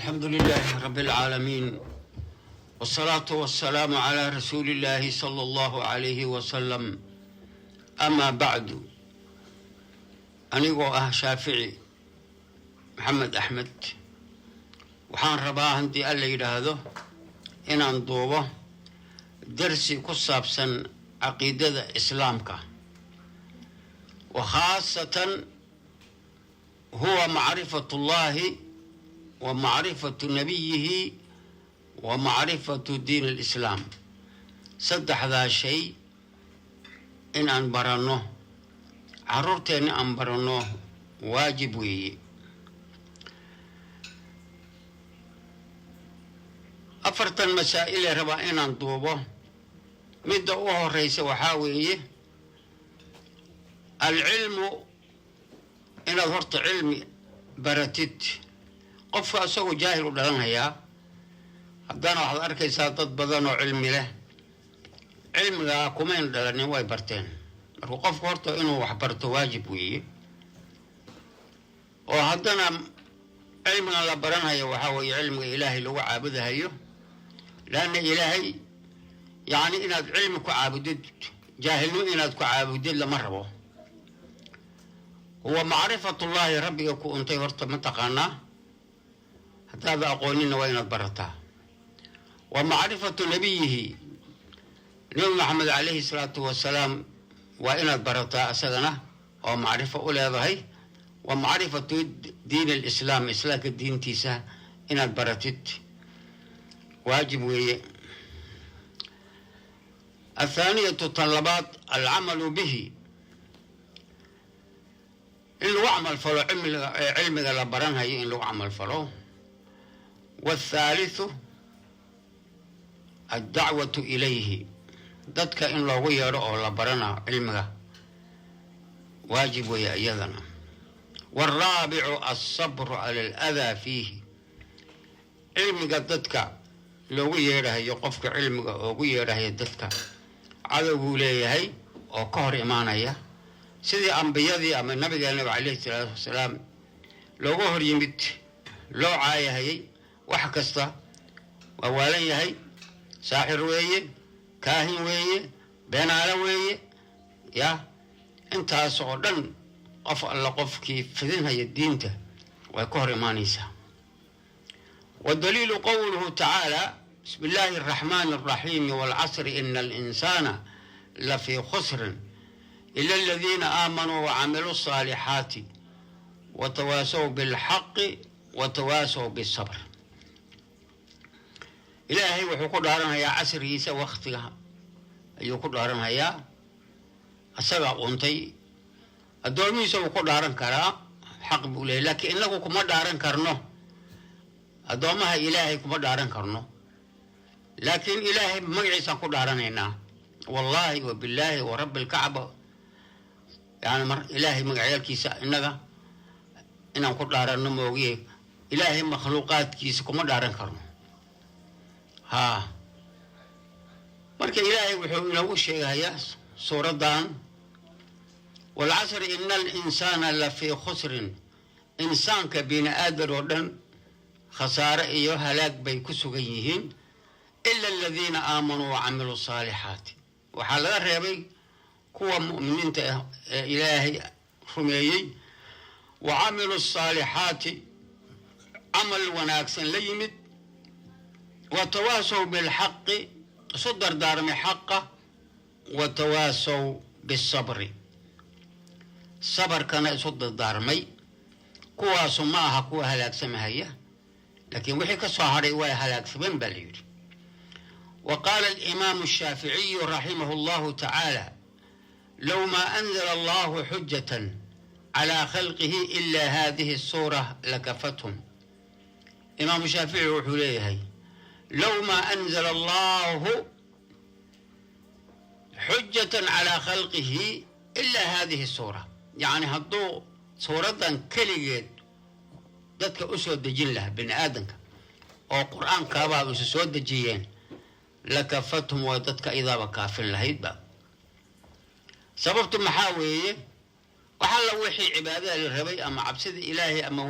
الحمد لله رب العالمين، والصلاة والسلام على رسول الله صلى الله عليه وسلم، أما بعد. Anigoo ah Shaafici Maxamed Axmed, waxaan rabaa, haddii Alla yidhaahdo, inaan duubo darsi ku saabsan caqiidada Islaamka, wa khaasatan huwa macrifatu Llahi wa macrifatu nabiyihi wa macrifatu diin alislaam. Saddexdaa shay in aan baranno, carruurteenna aan baranno, waajib weeye. 40 masaa'ile rabaa inaan duubo. Midda u horeysa waxaa weeye alcilmu, inaad horta cilmi baratid. Qofka isagoo jaahil u dhalanhayaa, haddana waxaad arkaysaa dad badan oo cilmi leh. Cilmigaa kumayna dhalanin, way barteen. Marka qofku horta inuu wax barto waajib weeye. Oo haddana cilmigan la baranhayo waxaa weeye cilmiga Ilaahay lagu caabudahayo, leanna Ilaahay, yacni, inaad cilmi ku caabudid, jaahilnimo inaad ku caabudid lama rabo. Huwa macrifatullaahi, Rabbiga ku untay horta ma taqaanaa? Haddaada aqoonina, waa inaad barataa. Wa macrifatu nabiyihi, Nebi Maxamed calayhi salaatu wasalaam waa inaad barataa isagana oo macrifo u leedahay. Wa macrifatu diin alislaam, Islaamka diintiisa inaad baratid waajib weeye. Athaaniyatu, tan labaad, alcamalu bihi, in lagu camal falo cilmiga la baranhayo, in lagu camal falo. Wathaalithu addacwatu ilayhi, dadka in loogu yeedho oo la barana cilmiga waajib weeye iyadana. Waalraabicu alsabru cala aladaa fiihi, cilmiga dadka loogu yeedhahayo, qofka cilmiga oogu yeedhahayo dadka, cadow buu leeyahay oo ka hor imaanaya, sidii ambiyadii ama nabigeenaba calayhi salaatu wasalaam looga hor yimid, loo caayahayay wax kasta. Waa waalan yahay, saaxir weeye, kaahin weeye, beenaalo weeye. Ya intaas oo dhan, qof alla qofkii fidinhaya diinta way ka hor imaanaysaa. Wadaliilu qowluhu tacaala: bismi illaahi araxmaani araxiimi, waalcasri, ina alinsaana lafii khusrin ila aladiina aamanuu wacamiluu asaalixaati watawaasaw bilxaqi watawaasaw bisabr. Ilaahay wuxuu ku dhaaranhayaa casrigiisa, waktiga ayuu ku dhaaranhayaa. Asagaa untay addoomihiisa, wuu ku dhaaran karaa, xaq buu leeyay, laakiin inagu kuma dhaaran karno. Addoommaha Ilaahay kuma dhaaran karno, laakiin Ilaahay magaciisaan ku dhaaranaynaa. Wallaahi wa billaahi wa rabbi alkacba, yani mar Ilaahay magacyaalkiisa innaga inaan ku dhaaranno moogiye, Ilaahay makhluuqaadkiisa kuma dhaaran karno. Haa, marka Ilaahay wuxuu inoogu sheegahayaa suuraddan: waalcasri, ina alinsaana lafii khusrin. Insaanka, bini aadan oo dhan, khasaare iyo halaag bay ku sugan yihiin, ila aladiina aamanuu wacamiluu saalixaati. Waxaa laga reebay kuwa mu'miniinta ah ee Ilaahay rumeeyey, wa camiluu saalixaati, camal wanaagsan la yimid, wa tawaasow bilxaqi, isu dardaarmay xaqa, wa tawaasow bisabri, sabarkana isu dardaarmay. Kuwaasu ma aha kuwa halaagsamahaya, laakiin wixii ka soo hadhay waa halaagsameen baa la yidhi. Wa qaala alimaamu ashaaficiyu raximahu allahu tacaala: low maa anzala allahu xujatan calaa khalqihi ila hadihi suura lakafathum. Imaamu Shaafici wuxuu leeyahay: low maa anzala allahu xujatan calaa khalqihi ila hadihi suura, yacni hadduu suuraddan keligeed dadka u soo dejin lahaa, bini aadanka oo Qur-aankaabaa isu soo dejiyeen, lakafathum, waa dadka idaaba kaafin lahaydba. Sababtu maxaa weeye? Wax alla wixii cibaadada la rabay ama cabsida Ilaahay ama